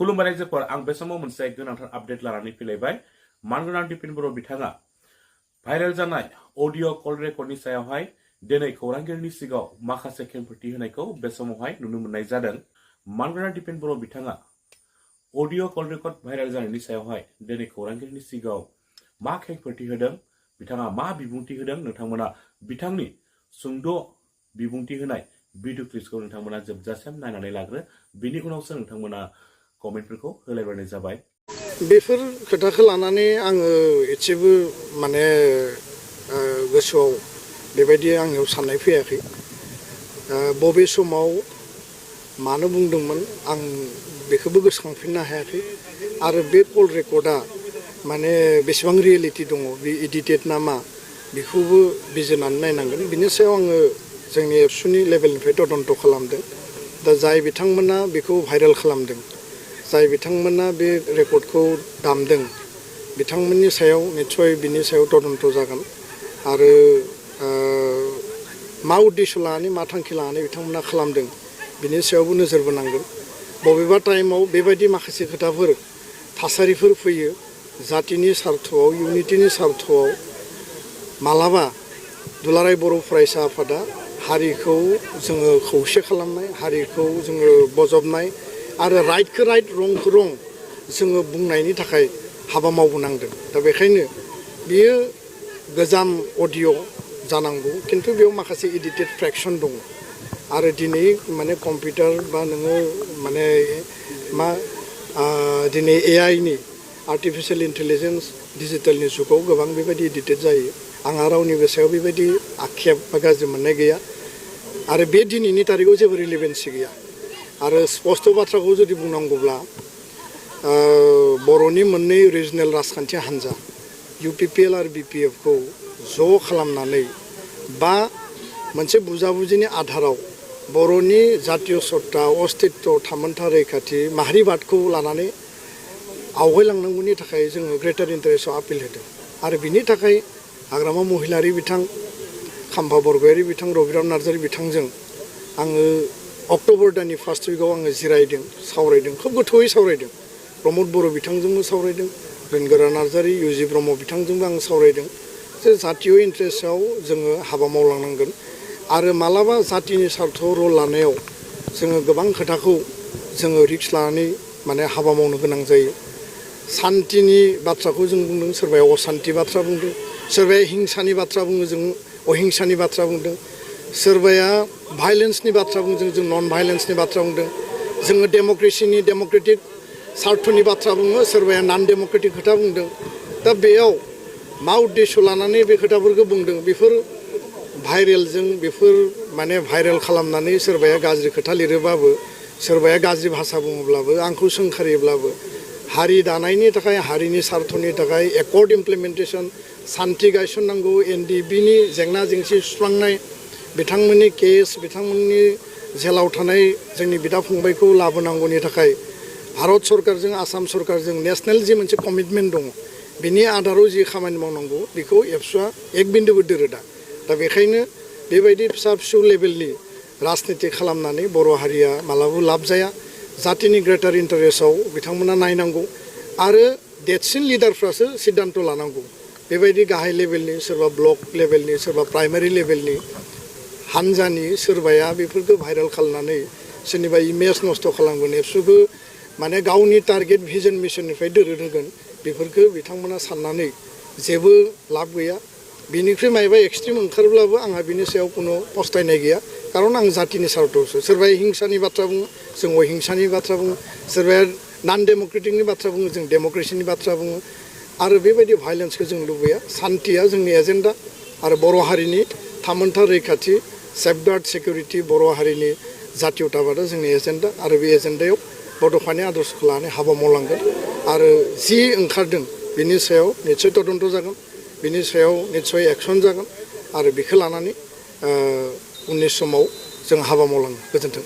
खुलुमबाय रायजोफोर आं बे समाव मोनसे गोनांथार आपडेट लानानै फैलायबाय मानगोनां दिपेन बर' बिथाङा भाइरेल जानाय अडिअ कल रेकर्डनि सायावहाय दिनै खौरांगिरिनि सिगाङाव माखासे खेंफोरथि होनायखौ बे समावहाय नुनो मोननाय जादों। मानगोनां दिपेन बर' बिथाङा अडिअ कल रेकर्ड भाइरेल जानायनि सायावहाय दिनै खौरांगिरिनि सिगाङाव मा खेंफोरथि होदों, बिथाङा मा बिबुंथि होदों, नोंथांमोना बिथांनि सुंद' बिबुंथि होनाय भिडिअ क्लिपखौ नोंथांमोना जोबजासिम नायनानै लाग्रो, बिनि उनावसो नोंथांमोना कमेन्टफोरखौ होलायबानो जाबाय। बेफोर खोथाखौ लानानै आङो एसेबो माने गोसोआव बेबायदि आंनियाव साननाय फैयाखै। बबे समाव मानो बुंदोंमोन आं बेखौबो गोसोखांफिननो हायाखै आरो बे कल रेकर्डआ माने बेसेबां रियेलिटि दङ, बे एडिटेड ना मा बेखौबो बिजिरनानै नायनांगोन। बिनि सायाव आङो जोंनि एबसुनि लेभेलनिफ्राय तदन्त खालामदों। दा जाय बिथांमोना बेखौ भाइरेल खालामदों, जाय बिथांमोना बे रेकर्डखौ दामदों, बिथांमोननि सायाव निस्सय बिनि सायाव तदन्त जागोन आरो मा उद्देश्य लानानै मा थांखि लानानै बिथांमोना खालामदों बिनि सायावबो नोजोर बोनांगोन। बबेबा टाइमाव बेबायदि माखासे खोथाफोर थासारिफोर फैयो जातिनि सार्थआव, इउनिटिनि सार्थआव। मालाबा दुलाराय बर' फरायसा आफादा हारिखौ जोङो खौसे खालामनाय, हारिखौ जोङो बजबनाय आरो राइटखौ राइट, रंखौ रं जोङो बुंनायनि थाखाय हाबा मावबोनांदों। दा बेखायनो बियो गोजाम अडिअ जानांगौ, खिन्थु बेयाव माखासे एडिटेड फ्रेक्सन दङ आरो दिनै माने कम्पिउटार बा नोङो माने मा दिनै एआइनि आर्टिफिसियेल इन्टेलिजेन्स डिजिटेलनि जुगाव गोबां बेबायदि एडिटेड जायो। आंहा रावनिबो सायाव बेबायदि आक्षेप बा गाज्रि मोननाय गैया आरो बे दिनैनि तारिखाव जेबो रिलेभेन्सि गैया। आरो स्पष्ट बाथ्राखौ जुदि बुंनांगौब्ला बर'नि मोननै रिजनेल राजखान्थि हान्जा इउपिपिएल आरो बिपिएफखौ ज' खालामनानै बा मोनसे बुजाबुजिनि आधाराव बर'नि जातीय सत्ता, अस्तित्व, थामोन्था रैखाथि, माहारिबादखौ लानानै आवगायलांनांगौनि थाखाय जोङो ग्रेटार इन्टारेस्टआव आपिल होदों आरो बिनि थाखाय हाग्रामा महिलारि बिथां, खाम्फा बरगयारि बिथां, रबिराम नार्जारि बिथांजों आङो अक्ट'बर दाननि फार्स्ट उइकआव आङो जिरायदों, सावरायदों, खोब गोथौयै सावरायदों। प्रमद बर' बिथांजोंबो सावरायदों, बेनगोरा नार्जारि, इउजि ब्रह्म बिथांजोंबो आं सावरायदों जे जातीय इन्टारेस्टआव जोङो हाबा मावलांनांगोन आरो मालाबा जातिनि सार्थआव रल लानायाव जोङो गोबां खोथाखौ जोङो रिक्स लानानै माने हाबा मावनो गोनां जायो। सान्तिनि बाथ्राखौ जों बुंदों, सोरबाया असान्ति बाथ्रा बुंदों, सोरबाया हिंसानि बाथ्रा बुङो, जों अहिंसानि बाथ्रा बुंदों, सोरबाया भाइलेन्सनि बाथ्रा बुंदों, जों नन भाइलेन्सनि बाथ्रा बुंदों, जोङो डेम'क्रेसिनि डेम'क्रेटिक सार्थनि बाथ्रा बुङो, सोरबाया नन डेम'क्रेटिक खोथा बुंदों। दा बेयाव मा उद्देश्य लानानै बे खोथाफोरखौ बुंदों, बेफोर भाइरेलजों बेफोर माने भाइरेल खालामनानै सोरबाया गाज्रि खोथा लिरोबाबो, सोरबाया गाज्रि भाषा बुङोब्लाबो, आंखौ सोंखारियोब्लाबो हारि दानायनि थाखाय, हारिनि सार्थनि थाखाय एकर्ड इमप्लिमेन्टेसन, सान्थि गायसननांगौ, एनडिबिनि जेंना जेंसि सुस्रांनाय, बिथांमोननि केस, बिथांमोननि जेलाव थानाय जोंनि बिदा फंबायखौ लाबोनांगौनि थाखाय भारत सरकारजों, आसाम सरकारजों नेसनेल जि मोनसे कमिटमेन्ट दङ, बिनि आधाराव जि खामानि मावनांगौ बेखौ एबसुआ एक बिन्दुबो दोरोदा। दा बेखायनो बेबायदि फिसा फिसौ लेभेलनि राजनिति खालामनानै बर' हारिया मालाबाबो लाब जाया। जातिनि ग्रेटार इन्टारेस्टआव बिथांमोना नायनांगौ आरो देरसिन लिडारफ्रासो सिद्धान्त लानांगौ। बेबायदि गाहाय लेभेलनि, सोरबा ब्लक लेभेलनि, सोरबा प्राइमारि लेभेलनि हान्जानि सोरबाया बेफोरखौ भाइरेल खालामनानै सोरनिबा इमेज नस्थ' खालामगोन, एबसुखौ माने गावनि टारगेट भिजन मिशननिफ्राय दोरोद होगोन, बेफोरखौ बिथांमोना साननानै जेबो लाब गैया। बिनिख्रुइ मायबा एक्सट्रिम ओंखारब्लाबो आंहा बिनि सायाव कुनु पस्थायनाय गैया, खारन आं जातिनि सार्थआवसो। सोरबाया हिंसानि बाथ्रा बुङो, जों अहिंसानि बाथ्रा बुङो, सोरबाया नन डेम'क्रेटिकनि बाथ्रा बुङो, जों डेम'क्रेसिनि बाथ्रा बुङो आरो बेबायदि भाइलेन्सखौ जों लुबैया। सान्थिया जोंनि एजेन्डा आरो बर' हारिनि थामोन्था रैखाथि, सेफगार्ड सिकिउरिटि, बर' हारिनि जातीयताबादा जोंनि एजेन्डा आरो बे एजेन्डायाव बड'फानि आदर्शखौ लानानै हाबा मावलांगोन आरो जि ओंखारदों बिनि सायाव निस्सय तदन्त जागोन, बिनि सायाव निस्सय एक्सन जागोन आरो बेखौ लानानै उननि समाव जों हाबा मावलांगोन। गोजोन्थों।